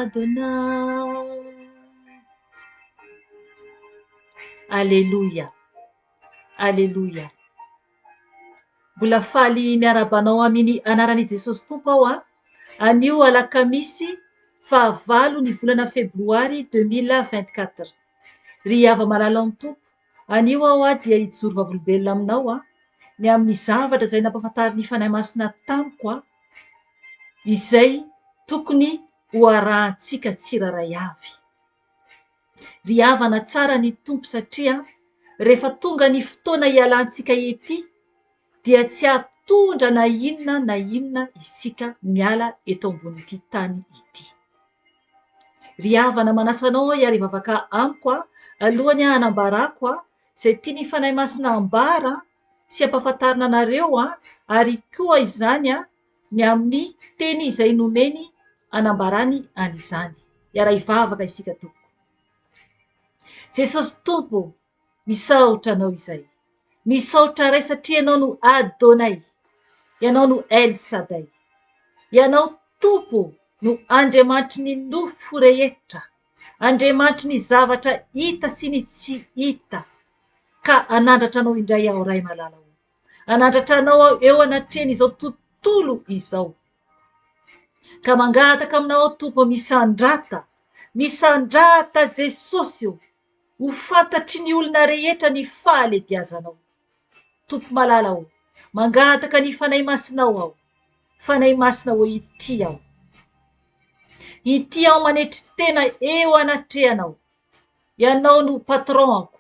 Adonai. Aleloia. Aleloia. Mbola faly miarahaba anao amin'ny anaran'i Jesosy Tompo aho an. Anio alakamisy fahavalo ny volana febroary 2024. Ry hava-malala ao amin'ny Tompo, anio aho dia hijoro vavolombelona aminao an, ny amin'ny zavatra izay nampahafantarin'ny Fanahy Masina tamiko an, izay tokony ho arahantsika tsirairay avy. Ry havana tsara ny Tompo satria rehefa tonga ny fotoana hialantsika ety dia tsy hahatondra na inona na inona isika miala eto ambonin'ity tany ity. Ry havana manasa anao aho hiara-hivavaka amiko alohan'ny hanambarako izay tian'ny Fanahy Masina ambara sy hampahafantarina anareo ary koa izany ny amin'ny teny izay nomeny hanambarany an'izany. Hiara-hivavaka isika tompoko. Jesosy Tompo ô, misaotra Anao izay. Misaotra Ray satria Ianao no Adonai, Ianao no El Sadai. Ianao Tompo ô no Andriamanitry ny nofo rehetra, Andriamanitry ny zavatra hita sy ny tsy hita, ka hanandratra Anao indray aho Ray malala ô. Hanandratra Anao aho eo anatrehan'izao tontolo izao. Ka mangataka aminao aho Tompo misandrata, misandrata Jesosy ô, ho fantatry ny olona rehetra ny fahalebiazanao. Tompo malala ô, mangataka ny Fanahy Masinao aho, Fanahy Masina ô ity aho. Ity aho manetry tena eo anatrehanao. Ianao no patron-ko,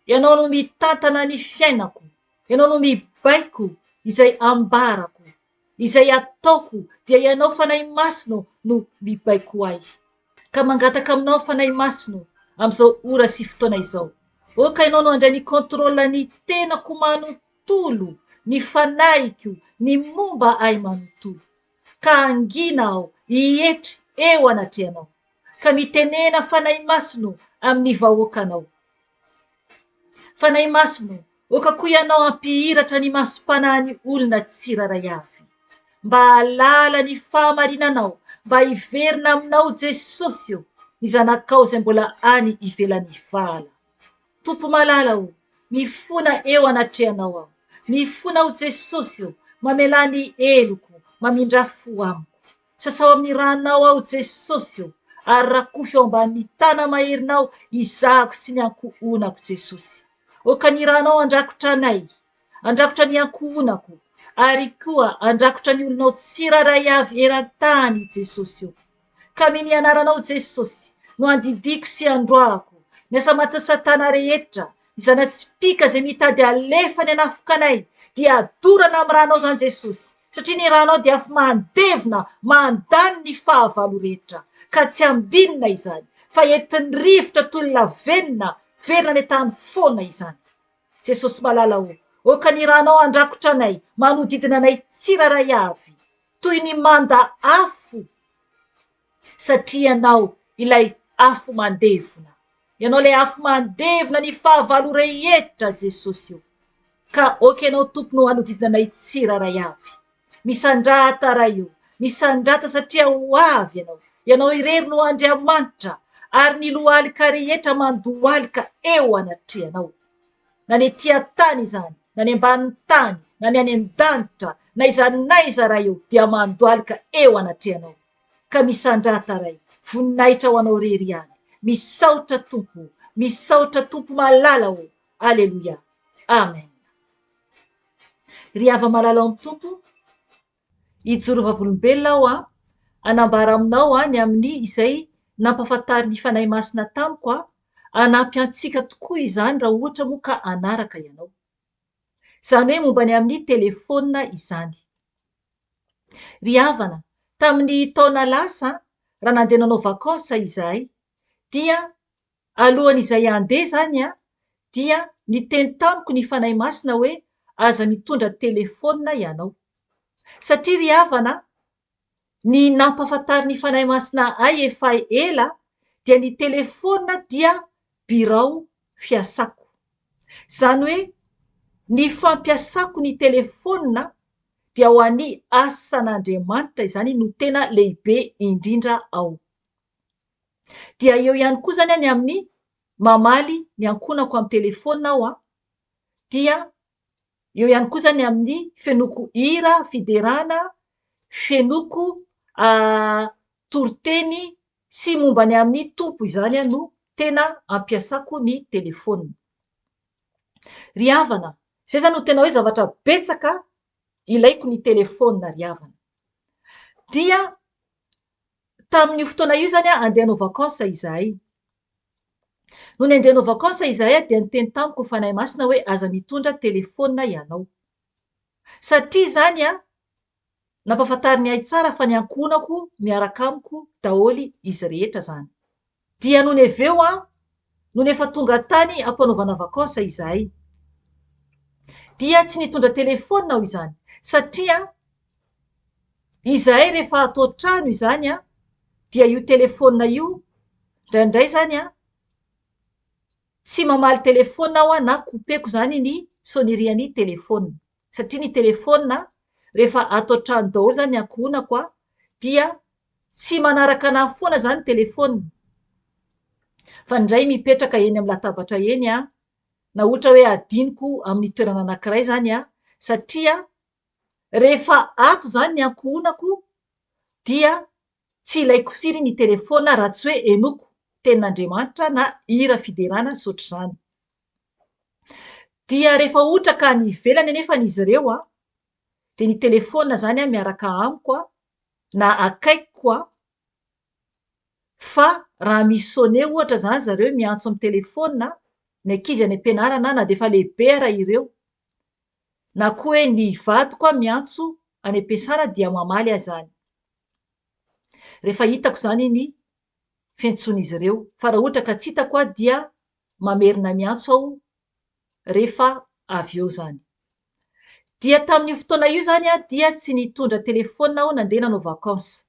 Ianao no mitantana ny fiainako, Ianao no mibaiko izay ambarako. Izay ataoko dia Ianao Fanahy Masina ô no mibaiko ahy. Ka mangataka aminao Fanahy Masina ô amin'izao ora sy fotoana izao. Oka Ianao no handray ny contrôle ny tenako manontolo, ny fanahiko, ny momba ahy manontolo. Ka hangina aho hietry eo anatrehanao. Ka mitenena Fanahy Masina ô amin'ny vahoakanao. Fanahy Masina ô, aoka koa Ianao hampihiratra ny masom-panahin'ny olona tsirairay avy, mba hahalala ny fahamarinanao, mba hiverina Aminao Jesosy ô, ny zanakao izay mbola any ivelan'ny vala. Tompo malala ô, mifona eo anatrehanao aho. Mifona aho Jesosy ô, mamelà ny heloko, mamindrà fo amiko. Sasao amin'ny ranao aho Jesosy ô, ary rakofy eo ambanin'ny tana-maherinao izahako sy ny ankohonako Jesosy. Aoka ny ranao handrakotra anay, handrakotra ny ankohonako, ary koa handrakotra ny olonao tsirairay avy eran-tany Jesosy ô. Ka amin'ny anaranao Jesosy no andidiako sy androahako ny asa matin'i satana rehetra, Ny zana-tsipìka izay mitady halefa ny hanafoka anay dia hadorana amin'ny ranao izany Jesosy, satria ny ranao dia afo mandevona mandany ny fahavalo rehetra, ka tsy ambinina izany, fa entin'ny rivotra toy ny lavenona verina any an-tany foana izany. Jesosy malala ô, aoka ny ranao handrakotra anay manodidina anay tsirairay avy, toy ny manda afo, satria Ianao ilay afo mandevona. Ianao ilay afo mandevona ny fahavalo rehetra Jesosy o. Ka ok Ianao Tompo no hanodidina anay tsirairay avy. Misandrata Ray o, misandrata satria ho avy Ianao. Ianao irery no Andriamanitra ary ny lohalika rehetra mandohalika eo anatrehanao. Na ny ety an-tany izany, na ny ambanin'ny tany, na ny any an-danitra, na aiza n'aiza Ray o, dia mandohalika eo anatrehanao. Ka misandrata Ray, voninahitra ho Anao rery ihany. Misaotra Tompo o, misaotra Tompo malala o, Aleloia. Amen. Ry hava-malala ao amin'ny Tompo, hijoro vavolombelona aho an, hanambara aminao an ny amin'ny izay nampahafantarin'ny Fanahy Masina tamiko an, hanampy antsika tokoa izany raha ohatra moa ka hanaraka ianao. Izany hoe momba ny amin'ny telefaonina izany. Ry havana, tamin'ny taona lasa, raha nandeha nanao vacances izahay, dia alohan'izay handeha izany dia niteny tamiko ny Fanahy Masina hoe aza mitondra telefaonina ianao. Satria ry havana, ny nampahafantarin'ny Fanahy Masina ahy efa ela dia ny telefaonina dia birao fiasako. Izany hoe ny fampiasako ny telefaonina dia ho an'ny asan'Andriamanitra izany no tena lehibe indrindra ao. Dia eo ihany koa izany ny amin'ny mamaly ny ankohonako amin'ny telefaonina aho dia eo ihany koa izany amin'ny fenoiko hira fiderana, fenoiko toriteny sy momba ny amin'ny Tompo izany no tena ampiasako ny telefaonina. Ry havana, izay izany no tena hoe zavatra betsaka ilaiko ny telefaonina ry havana. Dia tamin'io fotoana io izany andeha hanao vacances izahay. Nony andeha hanao vacances izahay dia niteny tamiko ny Fanahy Masina hoe aza mitondra telefaonina ianao. Satria izany an, nampahafantariny ahy tsara fa ny ankohonako miaraka amiko daholo izy rehetra izany. Dia nony avy eo an, nony efa tonga tany am-panaovana vacances izahay. Dia tsy nitondra telefaonina aho izany satria izahay rehefa ato an-trano izany an, dia io telefaonina io indraindray izany an, tsy mamaly telefaonina aho na couper-ko izany ny sonnerie-n'ny telefaonina. Satria ny telefaonina rehefa ato an-trano daholo izany ny ankohonako an, dia tsy manaraka an'ahy foana izany ny telefaonina. Fa indray mipetraka eny amin'ny latabatra eny aho, na ohatra hoe adinoko amin'ny toerana anankiray izany aho, satria rehefa ato izany ny ankohonako dia tsy ilaiko firy ny telefaonina raha tsy hoe henoiko tenin'Andriamanitra na hira fiderana sy ohatr'izany. Dia rehefa ohatra ka any ivelany anefa izy ireo an, dia ny telefaonina izany an miaraka amiko an, na akaikiko an, fa raha mi-sonner ohatra izany zareo miantso amin'ny telefaonina, ny ankizy any am-pianarana na dia efa lehibe ara ireo, na koa hoe ny vadiko an miantso any am-piasana dia mamaly aho izany. Rehefa hitako izany ny fiantsoan'izy ireo, fa raha ohatra ka tsy hitako aho dia mamerina miantso aho rehefa avy eo izany. Dia tamin'io fotoana io izany aho dia tsy nitondra telefaonina aho nandeha nanao vacances.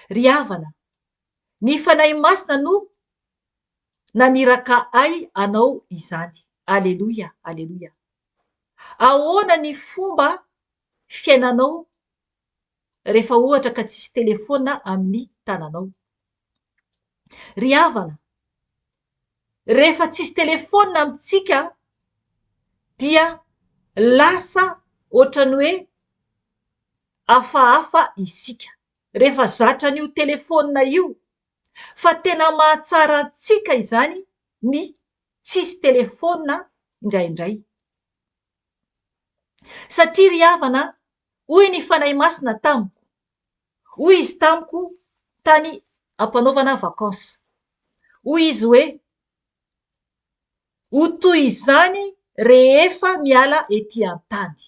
Ry havana, ny Fanahy Masina no naniraka ahy hanao izany. Aleloia, aleloia. Ahoana ny fomba fiainanao rehefa ohatra ka tsisy telefaonina amin'ny tananao? Ry havana, rehefa tsisy telefaonina amintsika dia lasa ohatran'ny hoe hafahafa isika. Rehefa zatra an'io telefaonina io, fa tena mahatsara antsika izany ny tsisy telefaonina indraindray. Satria ry havana, hoy ny Fanahy Masina tamiko, hoy izy tamiko tany am-panaovana vacances, hoy izy hoe, ho toy izany rehefa miala ety an-tany.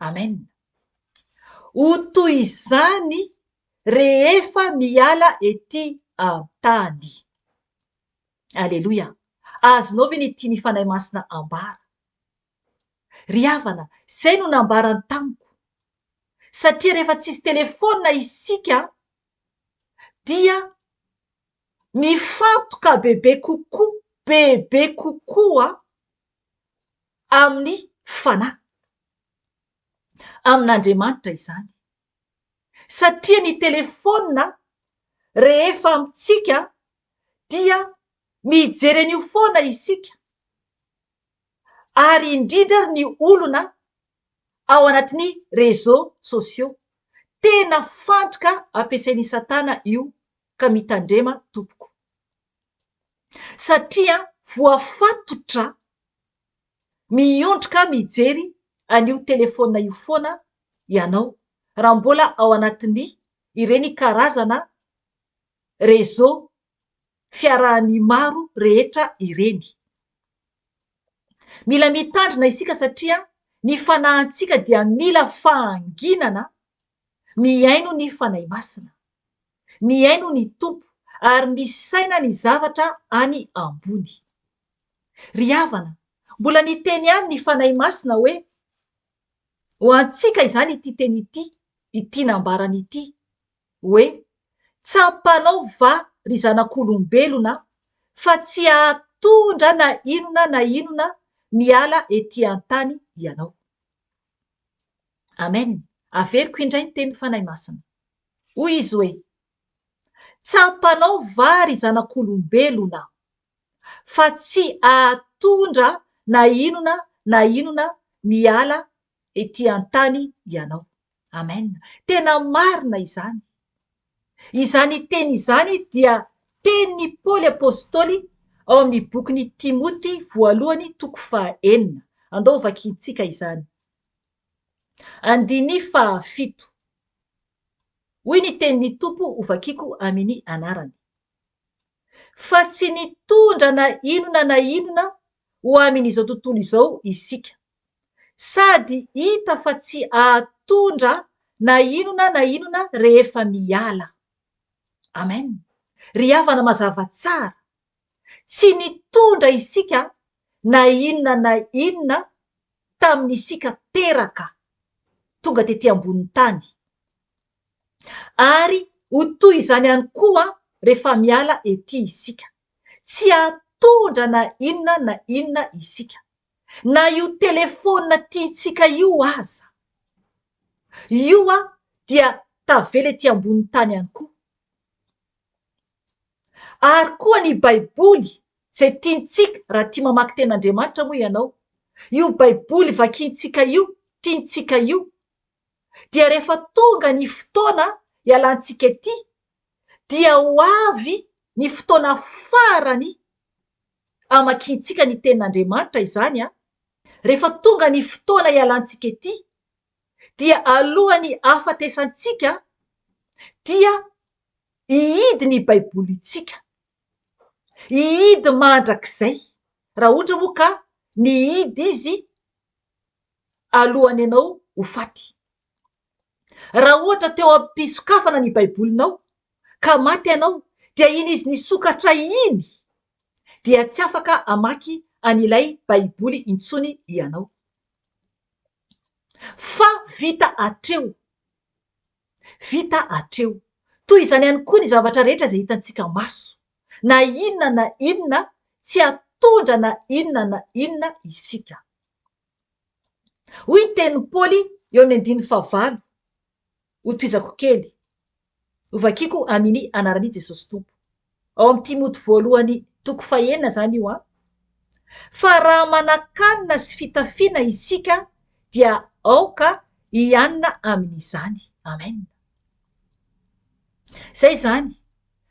Amen. Ho toy izany rehefa miala ety an-tany. Aleloia. Azonao ve ny tian'ny Fanahy Masina ambara? Ry havana, izay no nambarany tamiko. Satria rehefa tsisy telefaonina isika dia mifantoka bebe kokoa, bebe kokoa amin'ny fanahy, amin'Andriamanitra izany. Satria ny telefaonina rehefa amintsika dia mijery an'io foana isika. ary indrindra ary ny olona ao anatin'ny réseaux sociaux. Tena fandrika ampiasain'i satana io ka mitandrema tompoko. Satria voafatotra miondrika mijery an'io telephone io foana ianao raha mbola ao anatin'ny ireny karazana réseaux fiarahan'ny maro rehetra ireny. Mila mitandrina isika satria ny fanahintsika dia mila fahanginana mihaino ny Fanahy Masina, mihaino ny Tompo ary misaina ny zavatra any ambony. Ry havana, mbola niteny ihany ny Fanahy Masina hoe, ho antsika izany ity teny ity, ity nambarany ity, hoe, Tsapanao va, ry zanak'olombelona, fa tsy hahatondra na inona na inona miala ety an-tany ianao. Amen. Averiko indray ny tenin'ny Fanahy Masina. Hoy izy hoe, Tsapanao va ry zanak'olombelona fa tsy ahatondra na inona na inona miala ety an-tany ianao. Amen. Tena marina izany. Izany teny izany dia tenin'i Paoly Apostoly ao amin'ny bokin'i Timoty voalohany toko fahaenina. Andao hovakintsika izany. Andininy fahafito. Hoy ny tenin'ny Tompo hovakiko amin'ny anarany. Fa tsy nitondra na inona na inona ho amin'izao tontolo izao isika. Sady hita fa tsy ahatondra na inona na inona rehefa miala. Amen. Ry havana mazava tsara. Tsy nitondra isika na inona na inona tamin'isika teraka tonga tety ambonin'ny tany. Ary ho toy izany ihany koa rehefa miala ety isika. Tsy hahatondra na inona na inona isika. Na io telefaonina tiantsika io aza. Io dia tavela ety ambonin'ny tany ihany koa. Ary koa ny Baiboly izay tiantsika, raha tia mamaky tenin'Andriamanitra moa ianao, io Baiboly vakintsika io, tiantsika io, dia rehefa tonga ny fotoana hialantsika ety dia ho avy ny fotoana farany hamakiantsika ny tenin'Andriamanitra izany an, rehefa tonga ny fotoana hialantsika ety dia alohan'ny hahafatesantsika dia hihidy ny baibolintsika, hihidy mandrakizay, raha ohatra moa ka nihidy izy alohan'ny ianao ho faty. Raha ohatra teo am-pisokafana ny Baibolinao ka maty ianao dia iny izy nisokatra iny dia tsy afaka hamaky an'ilay Baiboly intsony ianao. Fa vita hatreo. Vita hatreo. Toy izany ihany koa ny zavatra rehetra izay hitantsika maso. Na inona na inona tsy hatondra na inona na inona isika. Hoy ny tenin'i Paoly eo amin'ny andininy fahavalo, hotohizako kely, hovakiko amin'ny anaran'i Jesosy Tompo. Ao amin'ny Timoty voalohany toko fahenina izany io an. Fa raha manan-kanina sy fitafiana isika dia aoka hianina amin'izany. Amen. Izay izany,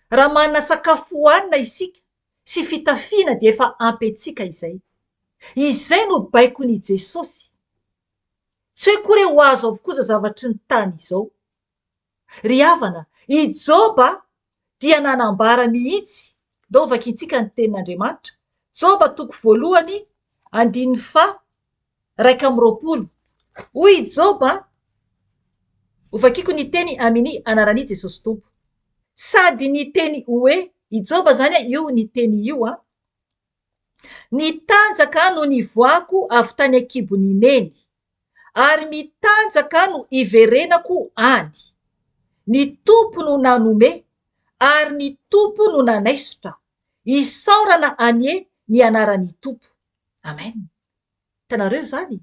raha manana sakafo hohanina isika sy fitafiana dia efa ampy antsika izay. Izay no baikon'i Jesosy. Tsy hoe akory hoe ho azo avokoa izao zavatry ny tany izao. Ry havana, i Joba dia nanambara mihitsy, ndao vakintsika ny tenin'Andriamanitra, Joba toko voalohany andininy faha 21. Hoy i Joba, hovakiko ny teny amin'ny anaran'i Jesosy Tompo. Sady niteny hoe, i Joba izany io niteny io an, Nitanjaka no nivoahako avy tany an-kibon'i Neny, ary mitanjaka no hiverenako any. Ny Tompo no nanome, ary ny Tompo no nanaisotra. Isaorana anie ny anaran'ny Tompo. Amen. Hitanareo izany?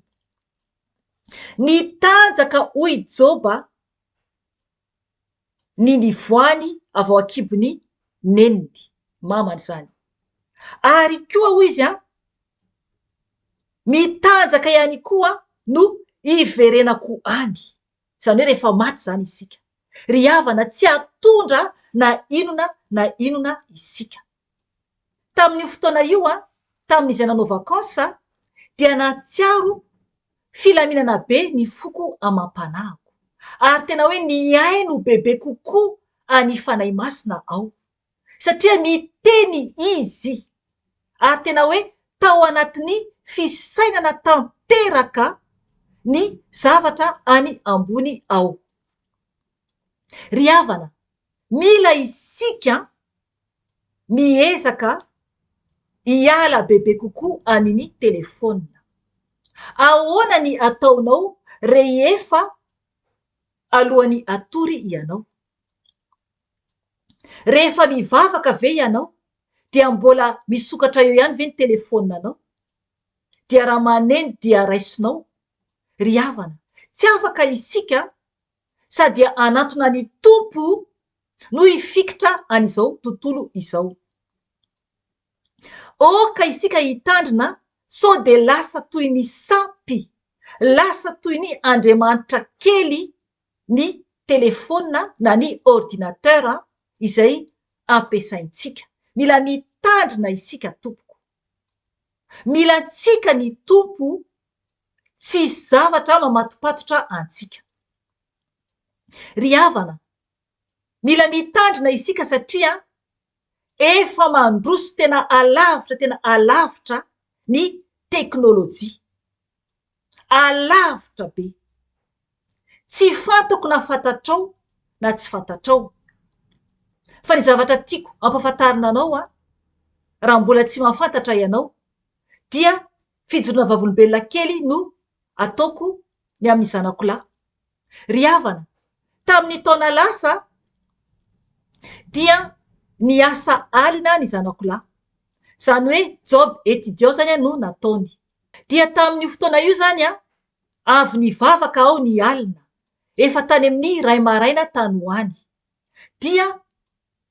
Nitanjaka hoy Joba ny nivoahany avy ao an-kibon'i neniny, mamany izany. Ary koa hoy izy an, mitanjaka ihany koa no hiverenako any. Izany hoe rehefa maty izany isika. Ry havana, tsy hahatondra na inona na inona isika. Tamin'io fotoana io, tamin'izay nanao vacances, dia nahatsiaro filaminana be ny foko amam-panahiko. Ary tena hoe nihaino bebe kokoa an'i Fanahy Masina aho. Satria miteny Izy. Ary tena hoe tao anatin'ny fisainana tanteraka ny zavatra any ambony ao. Ry havana, mila isika miezaka hiala bebe kokoa amin'ny telefaonina. Ahoana ny ataonao rehefa alohan'ny hatory ianao? Rehefa mivavaka ve ianao dia mbola misokatra eo ihany ve ny telefaoninanao? Dia raha maneno dia raisinao? Ry havana, tsy afaka isika sady hanantona ny Tompo no hifikitra an'izao tontolo izao. Aoka isika hitandrina sao dia lasa toy ny sampy, lasa toy ny andriamanitra kely ny telefaonina na ny ordinateur izay ampiasaintsika. Mila mitandrina isika tompoko. Mila antsika ny Tompo, tsy hisy zavatra mamatopatotra antsika. Ry havana, mila mitandrina isika satria efa mandroso tena alavitra tena alavitra ny teknolojia. Alavitra be. Tsy fantako na fantatrao na tsy fantatrao. Fa ny zavatra tiako ampahafantarina anao an, raha mbola tsy mahafantatra ianao, dia fijoroana vavolombelona kely no ataoko ny amin'ny zanako lahy. Ry havana, tamin'ny taona lasa dia niasa alina ny zanako lahy. Izany hoe job étudiant izany no nataony. Dia tamin'io fotoana io izany avy nivavaka aho ny alina, efa tany amin'ny iray maraina tany ho any. Dia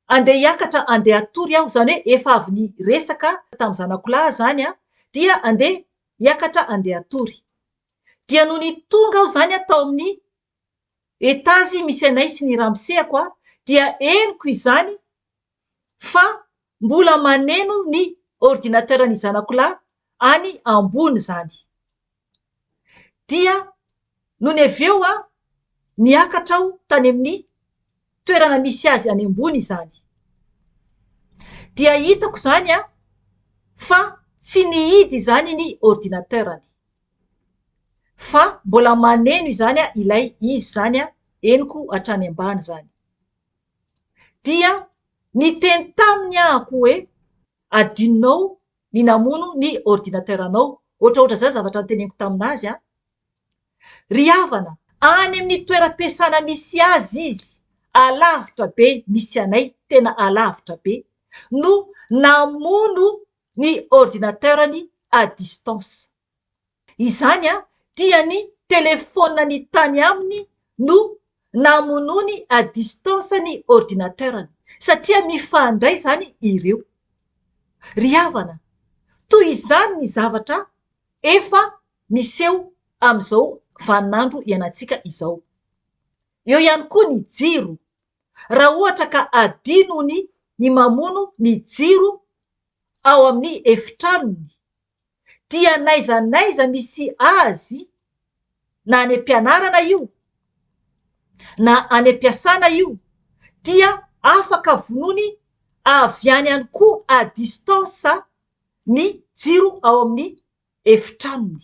andeha hiakatra andeha hatory aho, izany hoe efa avy niresaka tamin'ny zanako lahy izany dia andeha hiakatra andeha hatory. Dia nony tonga aho izany tao amin'ny etazy misy anay sy ny ramosehako dia henoko izany fa mbola maneno ny ordinateur-n'ny zanako lahy any ambony izany. Dia nony avy eo aho niakatra aho tany amin'ny toerana misy azy any ambony izany. Dia hitako izany fa tsy nihidy izany ny ordinateur-ny. Fa mbola maneno izany ilay izy izany henoko hatrany ambany izany. Dia niteny taminy ahako hoe adinonao ny namono ny ordinateur-nao. Ohatraohatra izany zavatra noteneniko tamin'azy an. Ry havana, any amin'ny toeram-piasana misy azy izy, alavitra be misy anay, tena alavitra be, no namono ny ordinateur-ny à distance. Izany dia ny telefaoniny tany aminy no namonoany à distance ny ordinateur-ny, satria mifandray izany ireo. Ry havana, toy izany ny zavatra efa miseho amin'izao vaninandro iainantsika izao. Eo ihany koa ny jiro, raha ohatra ka adinony ny mamono ny jiro ao amin'ny efitranony dia n'aiza n'aiza misy azy na any am-pianarana io na any am-piasana io dia afaka vonoiny avy any ihany koa à distance ny jiro ao amin'ny efitranony.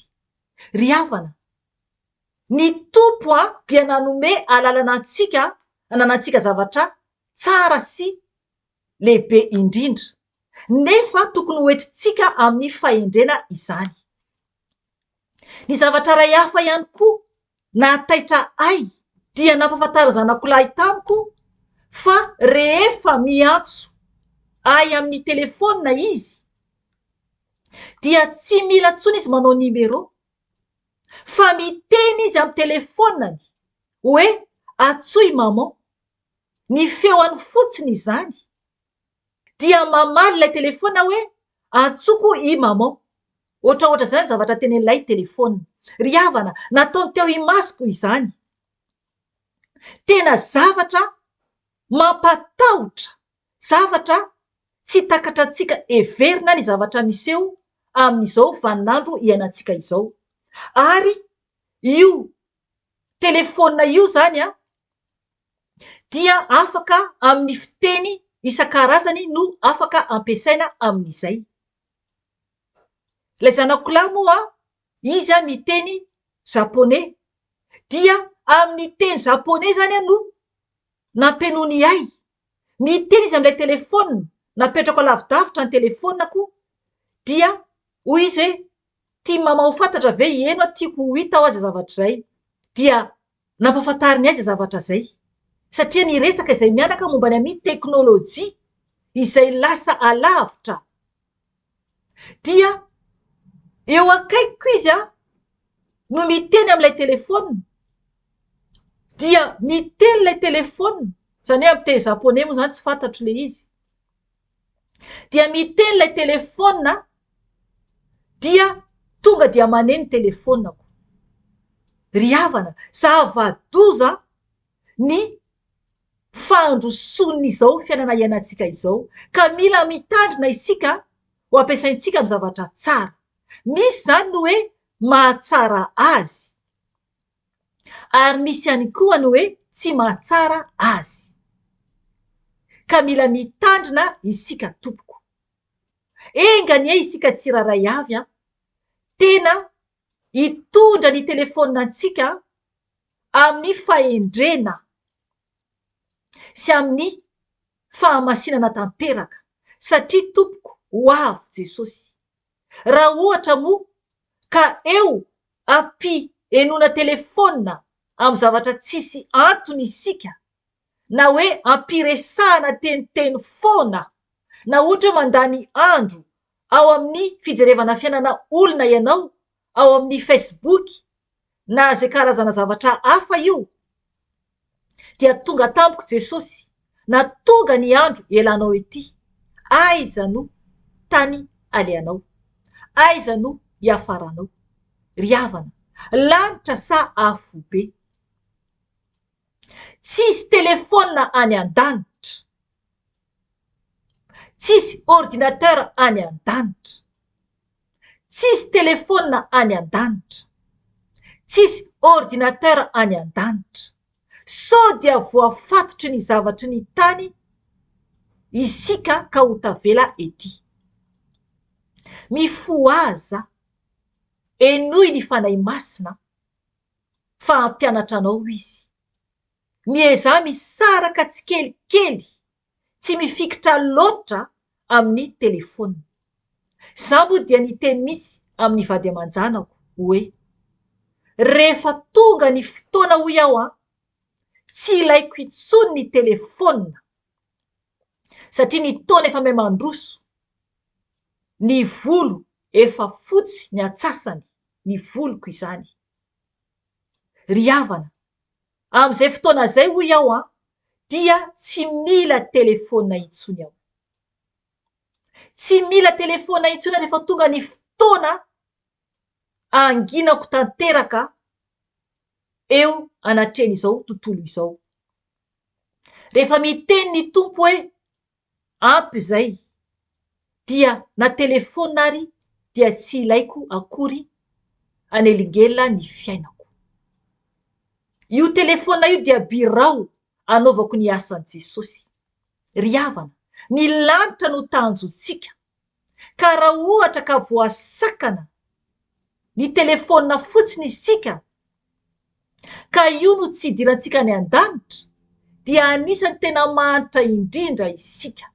Ry havana, ny Tompo dia nanome alalana antsika hananantsika zavatra tsara sy lehibe indrindra, nefa tokony ho entintsika amin'ny fahendrena izany. Ny zavatra iray hafa ihany koa nahataitra ahy dia nampahafantarin'ny zanako lahy tamiko fa rehefa miantso ahy amin'ny telefaonina izy dia tsy mila intsony izy manao numéro fa miteny izy amin'ny telefaoniny hoe antsoy maman. Ny feony fotsiny izany dia mamaly ilay telefaonina hoe antsoko i maman. Ohatraohatra izany ny zavatra tenenin'ilay telefaonina. Ry havana, nataony teo imasoko izany. Tena zavatra mampatahotra, zavatra tsy takatrantsika heverina ny zavatra miseho amin'izao vaninandro iainantsika izao. Ary io telefaonina io izany an, dia afaka amin'ny fiteny isan-karazany no afaka ampiasaina amin'izay. Ilay zanako lahy moa izy miteny japonais dia amin'ny teny japonais izany no nampihainoany ahy. Miteny izy amin'ilay telefaonina, napetrako alavidavitra ny telefaoniko dia hoy izy hoe tian'i mama ho fantatra ve i Eno tiako ho hita aho izay zavatra izay. Dia nampahafantariny ahy izay zavatra izay. Satria niresaka izay mianaka momba ny amin'ny teknolojia izay lasa alavitra dia Eo akaikiko izy an, no miteny amin'ilay telefaonina, dia miteny ilay telefaonina, izany hoe amin'ny teny japonais moa izany tsy fantatro ilay izy. Dia miteny ilay telefaonina dia tonga dia maneno ny telefaonako. Ry havana, zava-doza ny fandrosoan'izao fiainana iainantsika izao ka mila mitandrina isika ho ampiasaintsika amin'ny zavatra tsara. Misy izany ny hoe mahatsara azy ary misy ihany koa ny hoe tsy mahatsara azy. Ka mila mitandrina isika tompoko. Enga anie isika tsirairay avy an, tena hitondra ny telefaonina antsika amin'ny fahendrena sy amin'ny fahamasinana tanteraka satria tompoko ho avy Jesosy. Raha ohatra moa ka eo am-pihenoana telefaonina amin'ny zavatra tsisy antony isika na hoe am-piresahana teniteny foana na ohatra hoe mandany andro ao amin'ny fijerevana fiainana olona ianao ao amin'ny Facebook na izay karazana zavatra hafa io, dia tonga tampoka Jesosy, na tonga ny andro hialanao ety, aiza no tany alehanao? Aiza no hiafaranao? Ry havana, lanitra sa afobe? Tsisy telefaonina any an-danitra. Tsisy ordinateur any an-danitra. Tsisy telefaonina any an-danitra. Tsisy ordinateur any an-danitra. Sao dia voafatotry ny zavatry ny tany isika ka ho tavela ety. Mifohaza, henoy ny Fanahy Masina fa hampianatra anao Izy. Miezaha misaraka tsikelikely tsy mifikitra loatra amin'ny telefaonina. Izaho moa dia niteny mihitsy amin'ny vady aman-janako hoe, rehefa tonga ny fotoana hoy aho an, tsy ilaiko intsony ny telefaonina satria ny taona efa miha mandroso, ny volo efa fotsy ny antsasany, ny voloko izany. Ry havana, Amin'izay fotoana izay hoy aho an, dia tsy mila telefaonina intsony aho. Tsy mila telefaonina intsony aho rehefa tonga ny fotoana hanginako tanteraka eo anatrehan'izao tontolo izao. Rehefa miteny ny Tompo hoe ampy izay dia na telefaonina ary dia tsy ilaiko akory hanelingelina ny fiainako. Io telefaonina io dia birao anaovako ny asan'i Jesosy. Ry havana, ny lanitra no tanjontsika. Ka raha ohatra ka voasakana ny telefaonina fotsiny isika, ka io no tsy idirantsika any an-danitra, dia anisan'ny tena mahantra indrindra isika.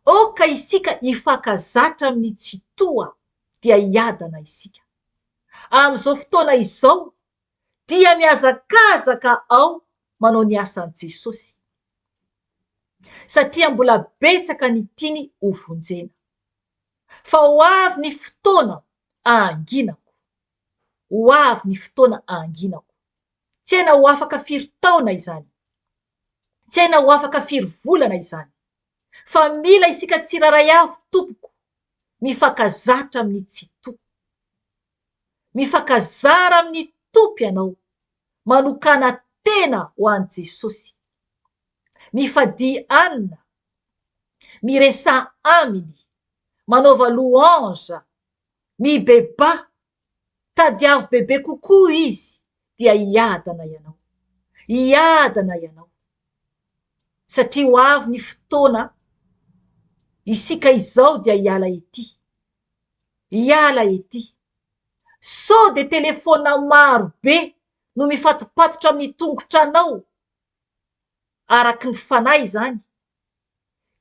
Aoka isika hifankazatra amin'ny Tsitoha dia hiadana isika. Amin'izao fotoana izao dia mihazakazaka ao manao ny asan'i Jesosy. Satria mbola betsaka ny tiany ho vonjena. Fa ho avy ny fotoana ahanginako. Ho avy ny fotoana ahanginako. Tsy hay na ho afaka firy taona izany. Tsy hay na ho afaka firy volana izany. Fa mila isika tsirairay avy tompoko mifankazatra amin'ny Tsitoha. Mifankazara amin'ny Tompo ianao. Manokàna tena ho an'i Jesosy. Mifadia hanina. Miresaha Aminy. Manaova louange. Mibebaha. Tadiavo bebe kokoa Izy dia hiadana ianao. Hiadana ianao. Satria ho avy ny fotoana isika izao dia hiala ety. Hiala ety. Sao dia telefaonina maro be no mifatopatotra amin'ny tongotranao araky ny fanahy izany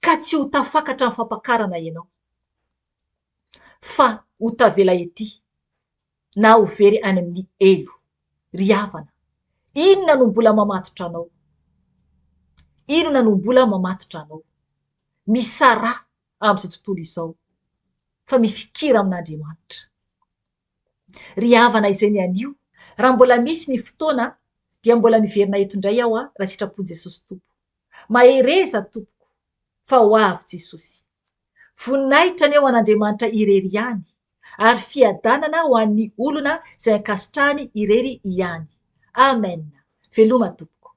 ka tsy ho tafakatra amin'ny fampakarana ianao fa ho tavela ety na ho very any amin'ny helo. Ry havana, inona no mbola mamatotra anao? Inona no mbola mamatotra anao? Misaraha amin'izao tontolo izao. fa mifikira amin'Andriamanitra. Ry havana izay ny anio, raha mbola misy ny fotoana dia mbola miverina eto indray aho raha sitrapon'i Jesosy Tompo. Mahereza tompoko fa ho avy Jesosy. Voninahitra anie ho an'Andriamanitra irery ihany ary fiadanana ho an'ny olona izay ankasitrahany irery ihany. Amen. Veloma tompoko.